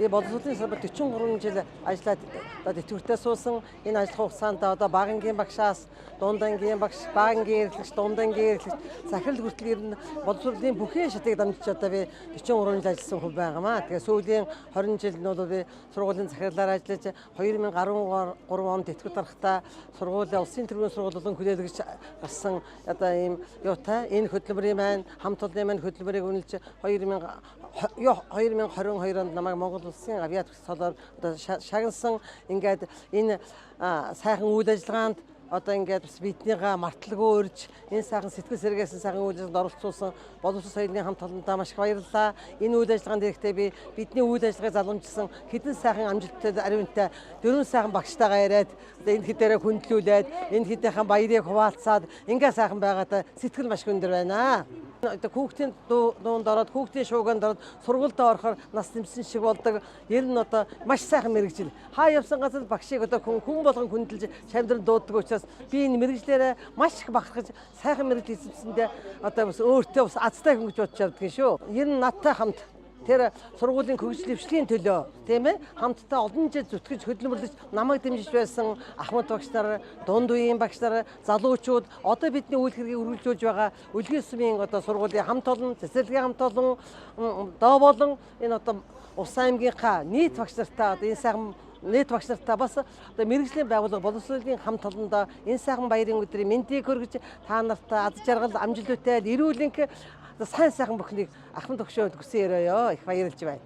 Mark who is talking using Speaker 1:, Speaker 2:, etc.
Speaker 1: Би боловсролын салбарт 43 жил ажиллаад одоо тэтгэвртэй суусан. Энэ ажиллах хугацаанд одоо бага ангийн багшаас дунд ангийн багш, бага ангийн эрхлэгч, дунд ангийн эрхлэгч, захирал хүртэл ер нь боловсролын бүхий шатыг дамжиж одоо би 43 жил ажилласан хүн байгаамаа. Тэгээ сүүлийн 20 жил нь бол би сургуулийн захирлаар ажиллаж 2013 онд тэтгэврт гарахдаа сургуулийн улсын тэргүүн сургууль болон хүлээлгэж гарсан одоо ийм юутай энэ хөдөлмөрийн маань хамт олонны маань хөдөлмөрийг үнэлж 2022 онд намайг Монгол улсын авиа төгс толоор одоо шагнасан. Ингээд энэ сайхан үйл ажиллагаанд одоо ингээд бас биднийгаа марталгүй урьж энэ сайхан сэтгэл сэргээсэн сайхан үйл ажиллагаанд оролцуулсан боловсрол соёлын хамт олондоо маш их баярлалаа. Энэ үйл ажиллагаанд ирэхдээ би бидний үйл ажиллагааг залгамжилсан хэдэн сайхан амжилттай ариунтай дөрвөн сайхан багштайгаа яриад одоо энэ хэдээрээ хүндлүүлээд энэ хэдийнхэн баярыг хуваалцаад ингээ сайхан байгаадаа сэтгэл маш өндөр байна. Одоо хүүхдийн дуунд ороод, хүүхдийн шуугианд ороод, сургуультай орохоор нас нэмсэн шиг болдог. Ер нь одоо маш сайхан мэргэжил. Хаа явсан газар багшийг одоо хүн хүн болгон хүндэлж шамдран дууддаг учраас би энэ мэргэжлээрээ маш их бахархаж сайхан мэргэжил эзэмсэндээ одоо бас өөртөө бас азтай хүн гэж бодож явдаг шүү. Ер нь надтай хамт тэр сургуулийн хөгжил дэвшлийн төлөө, тийм ээ, хамтдаа олон жил зүтгэж хөдөлмөрлөж намайг дэмжиж байсан ахмад багш нар, дунд үеийн багш нар, залуучууд, одоо бидний үйл хэргийг үргэлжлүүлж байгаа Өлгийн сумын одоо сургуулийн хамт олон, цэцэрлэгийн хамт олон, доо болон энэ одоо Ус аймгийнхаа нийт багш нартай, одоо энэ сайхан нийт багш нартаа бас одоо мэргэжлийн байгууллага боловсролын хамт олондоо энэ сайхан баярын өдрийн мэндийг хүргэж, та нартай аз жаргал, амжилттай, эрүүлэнх сайн сайхан бүхнийг ахмад өгшөөд хүсэн өрөөё. Их баярлж байна.